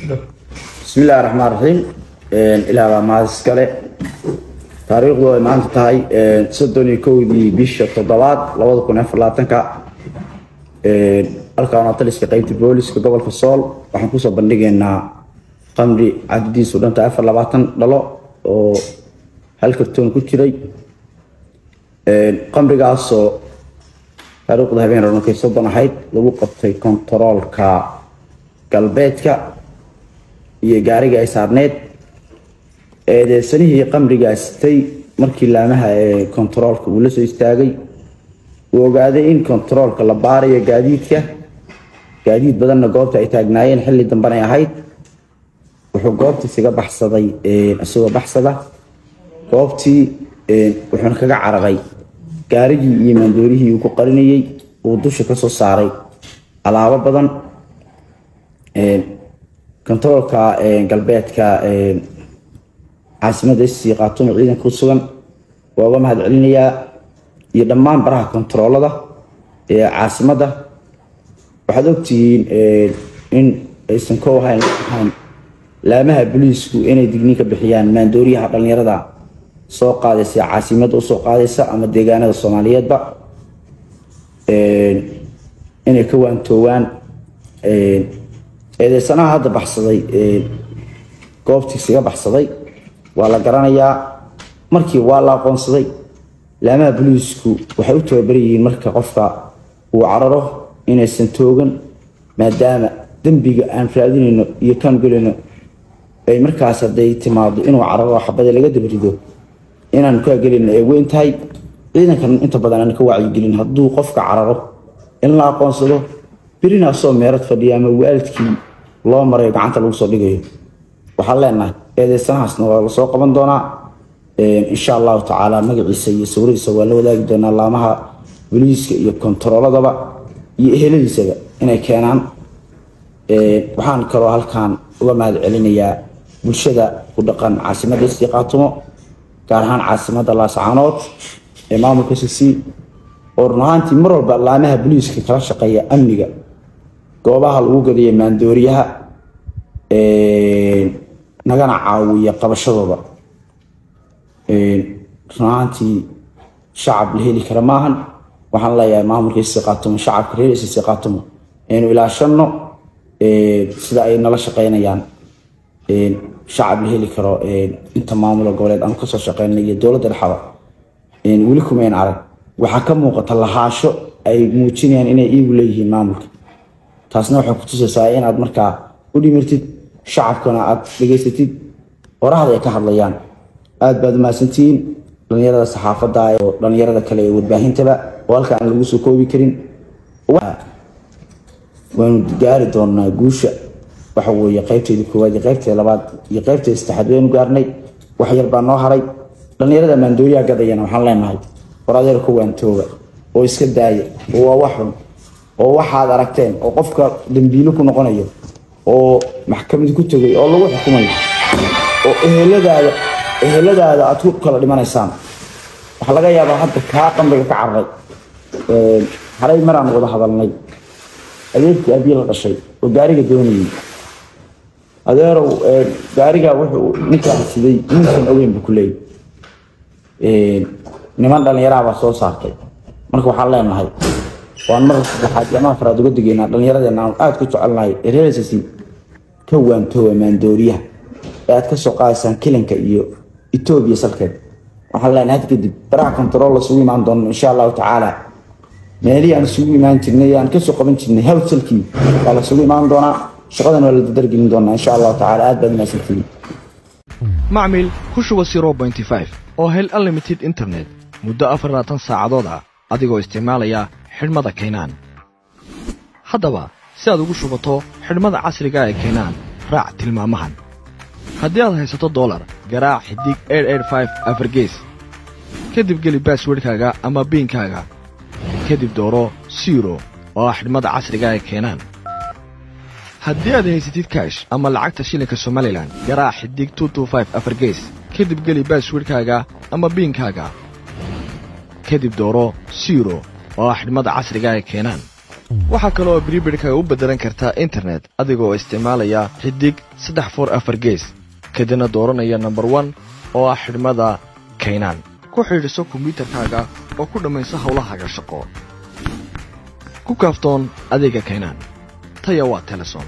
Bismi illahi raxmaan raxiim. Ilaah baa mahad iskale. Taariikhdu ay maanta tahay 31-dii bisha toddobaad 2024-ka. Halkaan waa taliska qeybta booliska gobolka Sool. Waxaan kusoo bandhigaynaa qamri cadadiisu dhanta 24 dhalo oo hal kartoon ku jiray. Qamrigaasoo taariikhda habeen markay 30 ahayd lagu qabtay kontaroolka galbeedka iyo gaariga ay saarneyd. Eedeysanihii qamrigaas sitay markii laamaha ee kontaroolka uu la soo istaagay, uu ogaaday in kontaroolka la baarayo gaadiidka, gaadiid badanna goobta ay taagnaayeen, xilli dambena ay ahayd, wuxuu goobta isaga baxsaday. Isagoo baxsada goobtii, wuxuuna kaga cararay gaarigii iyo maandoorihii uu ku qarinayay, uu dusha kasoo saaray alaabo badan. Kontaroolka galbeedka caasimadda SC Khaatumo ciidanka ku sugan waa uga mahad celinayaa, iyo dhammaan baraha kontaroolada ee caasimadda. Waxaad ogtihiin in aysan ko ahayn laamaha booliisku inay digniin ka bixiyaan maandooriyaha dhalinyarada soo qaadaysa caasimadda usoo qaadaysa ama deegaanada Soomaaliyeedba, inay ka waantoowaan. Eedeysanaha hadda baxsaday, goobtii isaga baxsaday, waa la garanayaa, markii waa la aqoonsaday. Laamaha booliisku waxay u tababar yihiin marka qofka uu cararo inaysan toogan, maadaama dembiga aan raadinayno iyo kaan gelayno ay markaas hadday timaado inuu cararo xabada laga daba rido inaan ka gelayno ay weyn tahay. Ciidankan inta badan aan ka wacyigelin hadduu qofka cararo in la aqoonsado, berina asoo meerad fadhiya ama waalidkii loo marayo gacanta lagu soo dhigayo. Waxaan leenahay eedeysanahaasna waa lasoo qaban doonaa insha Allahu tacaala. Magaciisa iyo sawiradiisa waa la wadaagi doonaa laamaha booliiska iyo kontarooladaba iyo eheladiisaba inay keenaan. Waxaan kaloo halkan uga mahad celinayaa bulshada ku dhaqan caasimadda SC Khaatumo, gaar ahaan caasimadda Laascaanood ee maamulka SC, oo run ahaantii mar walba laamaha booliiska kala shaqeeya amniga goobaha lagu gadayo maandooriyaha, nagana caawiya qabashadooda. Run ahaantii shacab la heli kara maahan. Waxaan leeyahay maamulka SC Khaatumo, shacabka reer SC Khaatumo aynu ilaashano sida ay nala shaqeynayaan. Shacab la heli karo inta maamulo goboleed aan kasoo shaqeynay iyo dowladda dhexda weli kumayn arag. Waxaa ka muuqata lahaasho ay muujinayaan inay iigu leeyihiin maamulka. Taasna waxay kutusaysaa inaad markaa u dhimirtid shacabkana, aad dhegaysatid qorahda ay ka hadlayaan. Aad baad umahadsantihiin dhalinyarada saxaafadda oo dhalinyarada kale ee warbaahintaba oo halka aan lagu soo koobi karin. Waanu gaari doonaa guusha. Waxa weeye qaybteedii koowaad iyo qaybteeda labaad iyo qaybteeda saddexaad waynu gaarnay, wax yar baa noo haray. Dhalinyarada maandooriyaha gadayana waxaan leenahay, war adeer, ku waantooba oo iska daaya, oo waa wax xun oo waxaad aragteen oo qofka dambiilo ku noqonayo oo maxkamad ku tegay oo lagu xukumayo oo eheladaada aad ku kala dhimanaysaan. Waxaa laga yaabaa hadda kaa qamriga ka cararay, haray maraan wada hadalnay adeerkii abiy la dhashay oo gaariga doonayay, adeerow gaariga wuxuu ninkaa siday muusan ogeyn buu ku leeyay, niman dhallinyaraha baa soo saartay. Marka waxaan leenahay, waan mar saddexaad iyo ama afraad uga digaynaa dhallinyaradeena aan aada ku jecelnahay reer SSC, ka waantooba maandooriyaha ee aad ka soo qaadaysaan kilanka iyo Etoobiya salkeed. Waxaan leenahay had kadib baraha control lasugu imaan doono insha Allahu tacaala. Meelihii aan isugu imaan jirnay, aan kasoo qaban jirnay hawsalkii, waa lasugu imaan doonaa, shaqadan waa la dardargelin doonaa insha Allahu tacaala. Aad baad mahadsantihiin. Macmil, ku shuba 0.5 oo hel unlimited internet muddo 24 saacadood ah adigoo isticmaalaya xidhmada Kaynaan. Haddaba si aad ugu shubato xidhmada casriga ee Kaynaan, raac tilmaamahan. Haddii aad haysato dolar, garaac *885#, kadib geli passwordkaaga ama PINkaaga, kadib dooro 0 oo ah xidhmada casriga ee Kaynaan. Haddii aad haysatid cash ama lacagta shilinka Somaliland, garaac *225#, kadib geli passwordkaaga ama PINkaaga, kadib dooro 0 oo ah xidhmada casriga ee Kaynaan. Waxaa kale oo prepaid-kaaga u beddelan kartaa internet adigoo isticmaalaya xidig 3 4 4 gees, kadibna dooranaya number 1 oo ah xidhmada Kaynaan. Ku xidhiidhso kombiyuutarkaaga oo ku dhammayso howlahaaga shaqo. Ku kaaftoon adeega Kaynaan. Taya waa Telesom.